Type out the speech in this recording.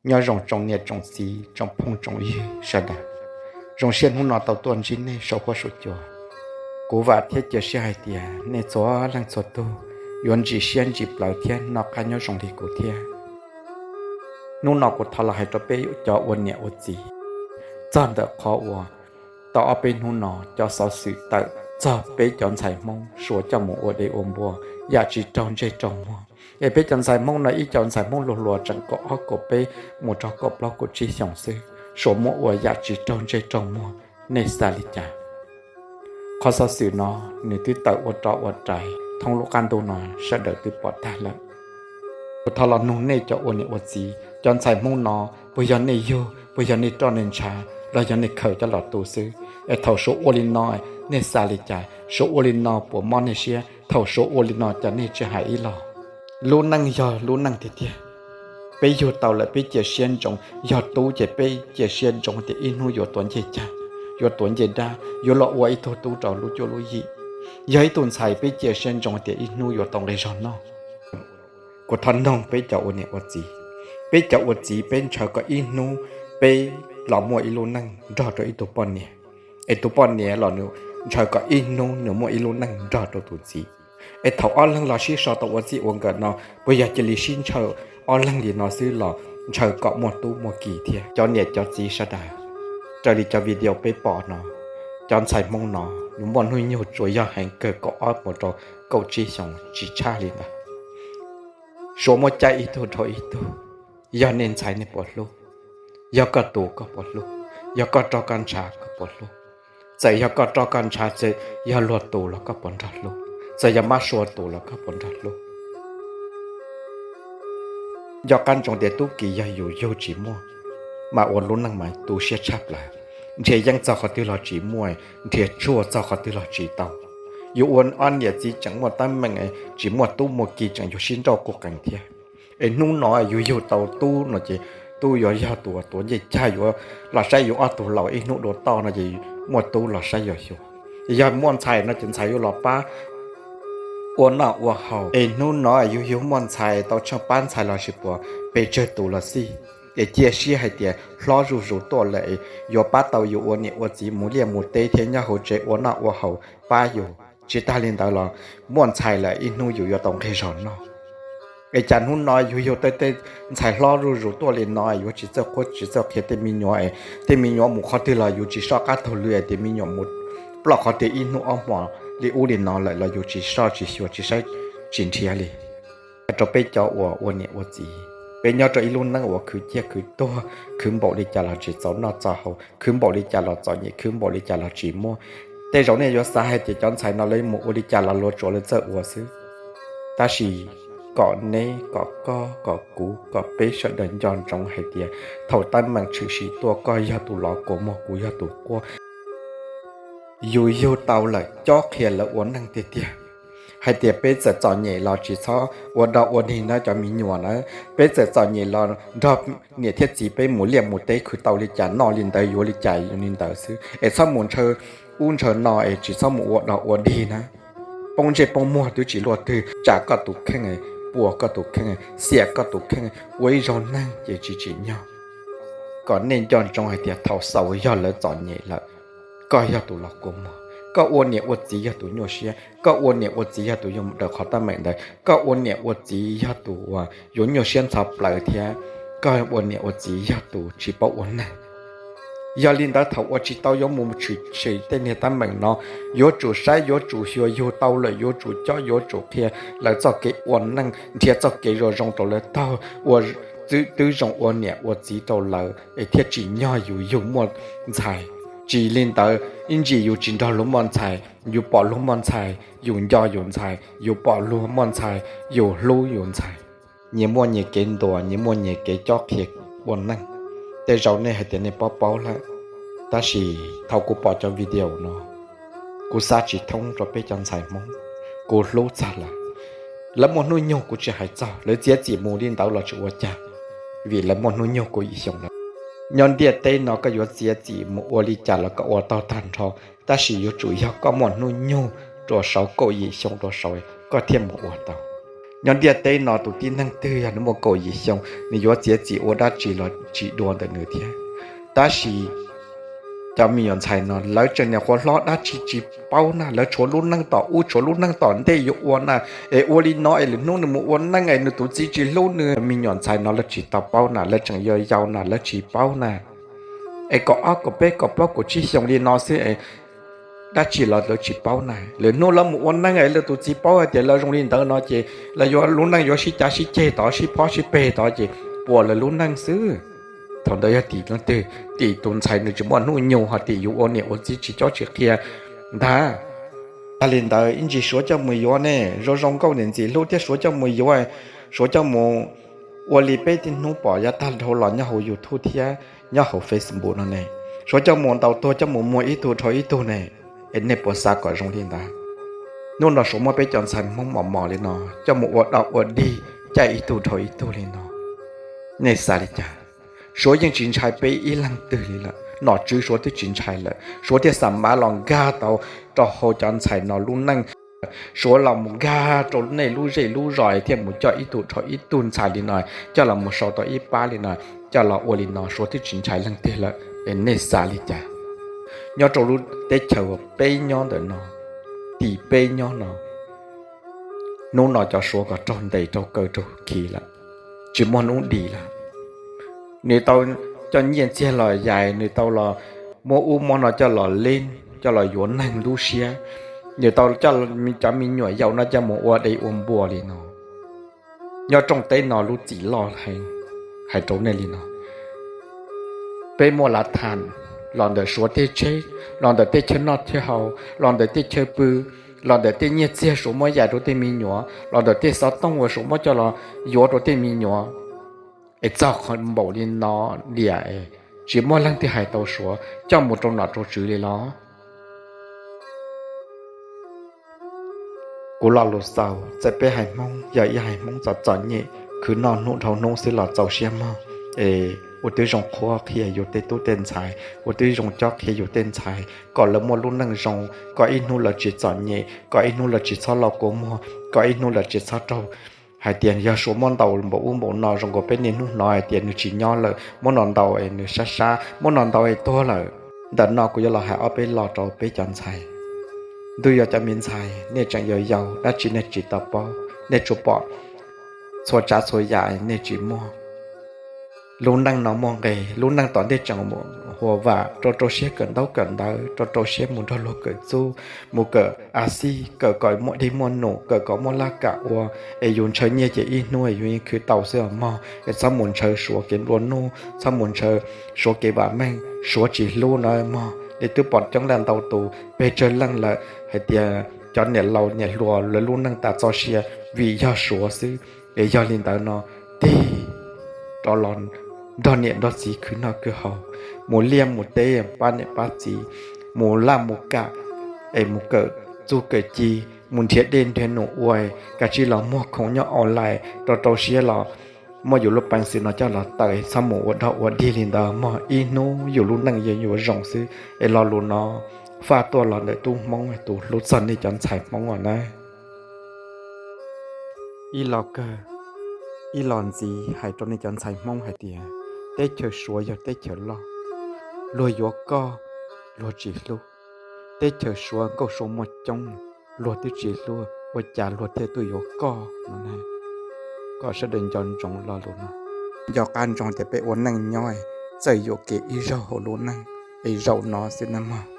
Nyob zoo tsoom niam tsoom txiv tsoom phooj tsoom ywg sawv daws, zoo siab hnub no tau tuaj ntsib nej saum huab saum cua. Kuv vam thiab cia siab hais tias nej txhua leej txhua tug yuav ntsim siab ntsim plawv thiab noj qab nyob zoo li kuv thiab. Hnub no kuv thov los hais rau peb cov ua niam ua txiv txog ntawm qhov uas tau ob peb hnub no cov xov xwm tawm txog peb cov ntxhais Hmoob Suav coj mus ua dev ua npua yam tsis raug ntsej raug muag, es peb cov ntxhais Hmoob no ib co ntxhais Hmoob luag hluas tseem kaum ob kaum peb mus rau kaum plaub kaum tsib xyoos xwb, Suav muab ua yam tsis raug ntsej raug muag, nej xav li cas? Qhov xov xwm no nws twb tawm ua rov ua rais thoob lub qab ntuj no sawv daws twb pom tag lawm. Kuv thov los nug nej cov ua niam ua txiv, cov ntxhais Hmoob no puas yog nej yug, puas yog nej roj nej ntshav los yog nej khaws coj los tu xwb? Es thaum Suav ua li no, nej xav li cas? Suav ua li no puas mob nej siab? Thaum Suav ua li no cas nej tsis hais ib los? Lub neej yog lub neej tiag tiag. Peb yug tau lawm peb cia siab ntsoov, yog tub ces peb cia siab ntsoov tias ib hnub yuav tuav ncej cag, yuav tuav ncej dab, yuav los ua ib tug tub rau lub cuab lub yig. Yog ib tug ntxhais peb cia siab ntsoov tias ib hnub yuav tau nqi zog noj. Kuv thov noog peb cov ua niam ua txiv, peb cov ua txiv peb ntshaw kom ib hnub peb los muaj ib lub neej nrog rau ib tug poj niam, es tus poj niam los nws ntshaw kom ib hnub nws muaj ib lub neej nrog rau tus txiv. Es thaum ob leeg los sib so tau ua txij ua nkawm no, puas yog cia li sib ntshaw ob leeg li no xwb los ntshaw kom muaj tub muaj ki thiab? Cov niam cov txiv sawv daws, raws li cov video peb pom no, cov ntxhais Hmoob no nws muaj hnub nyoog tsuas yog heev kawg kaum ob mus rau kaum tsib xyoos tsis tshaj li ntawd. Suav muab caij ib tug dhau ib tug. Yog nej ntxhais nej puas hlub? Yog koj tus koj puas hlub? Yog koj roj koj ntshav koj puas hlub? Txawm yog koj roj koj ntshav, txawm yog luag tus los koj puas nrog hlub? Txawm yog mab sua tus los koj puas nrog hlub? Nco qab ntsoov tias tub ki yog yus yug tsis muaj, mas ua lub neej mas tu siab tshaj plaws. Nrhiav yeeb txog qhov twg los tsis muaj, nrhiav tshuaj txog qhov twg los tsis tau. Yus ua ob niam txiv tseem muaj teeb meem, tsis muaj tub muaj ki tseem yuav sib nrauj quj qees thiab. Es hnub no yus yug tau tub no ces tub yuav yog tus uas tuav ncej cag, yuav los saib yus ob tug laus ib hnub dua toj no ces muaj tub los saib yus xyuas. Yog muaj ntxhais no ces ntxhais yuav los pab ua noj ua haus. Es hnub no yus yug muaj ntxhais tau tsheej pab ntxhais los sis puas pes tsawg tus los xij, es cia siab hais tias hlob zuj zus tuaj lawm yuav pab tau yus ua niam ua txiv mus liaj mus teb thiab nyob hauv tsev ua noj ua haus pab yus. Tsis tas li ntawd los muaj ntxhais lawm ib hnub yus yuav tau nqi zog noj. Es cas hnub no yus yug tej ntxhais hlob zuj zus tuaj li no yuav tsis txawj qhuab tsis txawj qhia tej me nyuam, es tej me nyuam mus qhov twg los yus tsis soj qab taug lw, tias me nyuam mus ploj qhov twg ib hnub ob hmo li ub li no lawm los yus tsis soj tsis xyuas tsis saib tsis nrhiav li. Rau peb cov uas ua niam ua txiv, peb nyob rau ib lub neej uas khwv ciaj khwv tuag, khwv npaum li cas los tsis txaus noj txaus haus, khwv npaum li cas los txom nyem, khwv npaum li cas los tsis muaj. Tej zaum nej yuav xav hais tias cov ntxhais no lawv mus ua li cas los luag tsuas lawv txawj ua xwb. Tab sis kom neb, kom koj, kom kuv, kom peb sawv daws nco ntsoov hais tias thaum teeb meem tshwm sim tuaj koj yog tus los kua muag kuv yog tus quaj. Yus yug tau lawm cob qhia lawv ua neej tiag tiag. Hais tias peb txawm txom nyem los tsis txhob ua dog ua dig nrog cov me nyuam na, peb txawm txom nyem los nrog niam thiab txiv peb mus liaj mus teb khwv tau li cas noj li ntawd yuav li cas li ntawd xwb, es txhob mus ntshaw ub ntshaw no es tsis txhob mus ua dog ua dig na. Poob ntsej poob muag twb tsis luaj twg, tsam koj tus kheej, puas koj tus kheej, xiam koj tus kheej, ua ib zaug neeg ces tsis tsim nyog. Kom nej nco ntsoov hais tias thaum xaus yog lawv txom nyem lawm, koj yog tus los kua muag. Koj ua niam ua txiv yog tus nyuaj siab, koj ua niam ua txiv yog tus yuav mus daws qhov teeb meem ntawd, koj ua niam ua txiv yog tus uas yuav nyuaj siab ntxhov plaws thiab, koj ua niam ua txiv yog tus tsis paub ua neeg. Yog li ntawd thaum ua tsis tau yuav mus tshwm sim tej niag teeb meem no, yuav tsum saib yuav tsum xyuas, yug tau lawm yuav tsum cob yuav tsum qhia lawv txoj kev ua neej, nrhiav txoj kev zoo zoo rau lawv taug, ua twb zoo ua niam ua txiv rau lawv es thiaj tsim nyog yus yug muaj ntxhais. Tsis li ntawd ib ntsis yus tsis nrog luag muaj ntxhais, yus pom luag muaj ntxhais yus nco yus ntxhais, yus pom luag muaj ntxhais yus hlub yus ntxhais. Nyias muaj nyias kev ntuas, nyias muaj nyias kev cob qhia ua neej. Tej zaum nej hais tias nej paub paub lawm, tab sis thaum kuv pom cov video no, kuv xav tsis thoob rau peb cov ntxhais Hmoob. Kuv hlub txog lawv, lawv muaj hnub nyoog kuv tsis hais txog, lawv txiav txim mus li ntawd los tsis ua cas, vim lawv muaj hnub nyoog kaum yim xyoo lawm. Nyob ntiaj teb no koj yuav txiav txim mus ua li cas los koj ua tau tag nrho, tab sis yuav tsum yog koj muaj hnub nyoog rau saud, kaum yim xyoo rau saud koj thiaj mus ua tau. Nyob ntiaj teb no tus tib neeg twg yog nws muaj kaum yim xyoo, nws yuav txiav txim ua dab tsi los tsis dua ntawm nws thiab. Tab sis cov me nyuam ntxhais no lawv tseem niaj qhuav hlob dab tsi tsis paub na, lawv tshuav lub neej tom ub tshuav lub neej tom ntej yuav ua na, es ua li no es lwm hnub nws mus ua neej es nws tus txiv tsis hlub nws. Me nyuam ntxhais no lawv tsis tau paub na, lawv tseem yau yau na lawv tsis paub na. Es kaum ob kaum peb kaum plaub kaum tsib xyoo li no xwb es dab tsi los lawv tsis paub na. Lwm hnub lawv mus ua neej es lawv tus txiv paub hais tias lawv zoo li ntawd no ces lawv yuav lub neej yuav sib cav sib ceg tod sib phob sib peg tod ces puas lawv lub neej xwb. Thaum ntawd yog tim leej twg? Tim tus ntxhais nws tsis muaj hnub nyoog, ho tim yus ua niam ua txiv tsis cob tsis qhia ntag. Tag li ntawd ib ntsis Suav coj mus yuav ne, zoo zoo nkauj niam ntxim hlub thiab Suav coj mus yuav, Suav coj mus ua li peb tej hnub pom yav tag dhau los nyob hauv YouTube thiab nyob hauv Facebook no ne, Suav coj mus ntaus tuag coj mus muag ib tug dhau ib tug ne. Es nej puas xav kom zoo li ntawd? Hnub no Suav muab peb cov ntxhais Hmoob mos mos li no coj mus ua dog ua dig, caij ib tug dhau ib tug li no, nej xav li cas? Suav yeej tsis ntshai peb ib leej twg li lawm, nom tswv Suav twb tsis ntshai lawm, Suav thiaj xa mav los nkag tau rau hauv cov ntxhais no lub neej. Suav los mus nkag rau nej lub zej lub zos thiaj mus coj ib tug dhau ib tug ntxhais li no, coj los mus sau tau ib pab li no, coj los ua li no Suav twb tsis ntshai leej twg lawm. Es nej xav li cas? Nyob rau lub teb chaws peb nyob ntawm no, tim peb nyob no, hnub no cov Suav kom raug ntes raug kaw raug khi lawm, tsis muaj hnub dim lawm. Nws tau coj nyiaj txiag los yais, nws tau los muab ub muab no coj los lib, coj los yuav neeg lub siab. Nws tau coj cov me nyuam yaus no coj mus ua dej ua npua li no. Nyob rooj teb no lub txim loj heev, hais rau nej li no, peb muaj lav tham los ntawm Suav tej tsheb, los ntawm tej chaw noj chaw haus, los ntawm tej chaw pw, los ntawm tej nyiaj txiag Suav muab yais rau tej me nyuam, los ntawm tej xov tooj uas Suav muab coj los yuav rau tej me nyuam. Es txog qhov npaum li no diam, tsis muaj leej twg hais tau Suav coj mus rau nom rau tswv li los? Kuv lo lus xaus, txawm peb haiv Hmoob yog ib haiv Hmoob txom txom nyem, khwv noj hnub dhau hnub xwb los txaus siab mog. Es ua tib zoo qhuab qhia yus tej tub tej ntxhais, ua tib zoo cob qhia yus tej ntxhais kom lawv muaj lub neej zoo, kom ib hnub lawv tsis txom nyem, kom ib hnub lawv tsis txhob los kua muag, kom ib hnub lawv tsis txhob raug hais tias yog Suav muab ntaus npaum ub npaum no zoo nkaus peb niaj hnub hnov hais tias nws tsis nyob lawm, muab no ntaus es nws sab sab, muab no ntaus es tuag lawm. Ntawm no kuv yuav los hais ob peb lo rau peb cov ntxhais. Ntuj, yog cov me ntxhais nej tseem yau yau, dab tsi nej tsis tau paub, nej tsuas pom txhua tsav txhua yam nej tsis muaj. Lub neej no muaj nqis, lub neej tom ntej tseem hua vam, rau rau siab kawm ntaub kawm ntawv, rau rau siab mus nrog luag kawm txuj, mus kawm a xij, kawm kom muaj dej muaj num, kawm kom muaj laj kam ua, es yus ntshaw nyiaj ces ib hnub yus yeej khwv tau xwb os mog. Es txhob mus ntshaw Suav kev nplua nuj, txhob mus ntshaw Suav kev vam meej, Suav tsis hlub no mog. Nej twb pom coob leej ntau tus pes tsawg leej lawm hais tias cov niam laus niam hluas lawv lub neej tas txoj sia vim yog Suav xwb. Es yog li ntawd no, tig rov los nrog niam nrog txiv khwv noj khwv haus, mus liaj mus teb pab niam pab txiv, mus laj mus kam, es mus kawm txuj kawm ci, mus nrhiav dej nrhiav num ua, kav tsij los muag khoom nyob online rau rau siab los muaj yus lub peev xwm no coj los tawm, txhob mus ua dog ua dig li ntawd mog. Ib hnub yus lub neej yeej yuav zoo xwb. Es lo lus no faj tuaj los ntawm tub Hmoob tus hlub txog nej cov ntxhais Hmoob os na. Ib lo kawg, ib lo ntxiv hais rau nej cov ntxhais Hmoob hais tias teb chaws Suav yog teb chaws loj, luag yuav koj luag tsis hlub. Teb chaws Suav nkauj Suav muaj coob, luag twb tsis hlub, ua cas luag thiaj tuaj yuav koj no na? Kom sawv daws nco ntsoov lo lus no, nco qab ntsoov tias peb ua neej nyob txawj yuam kev ib zaug hauv lub neej, es zaum no xwb na mog.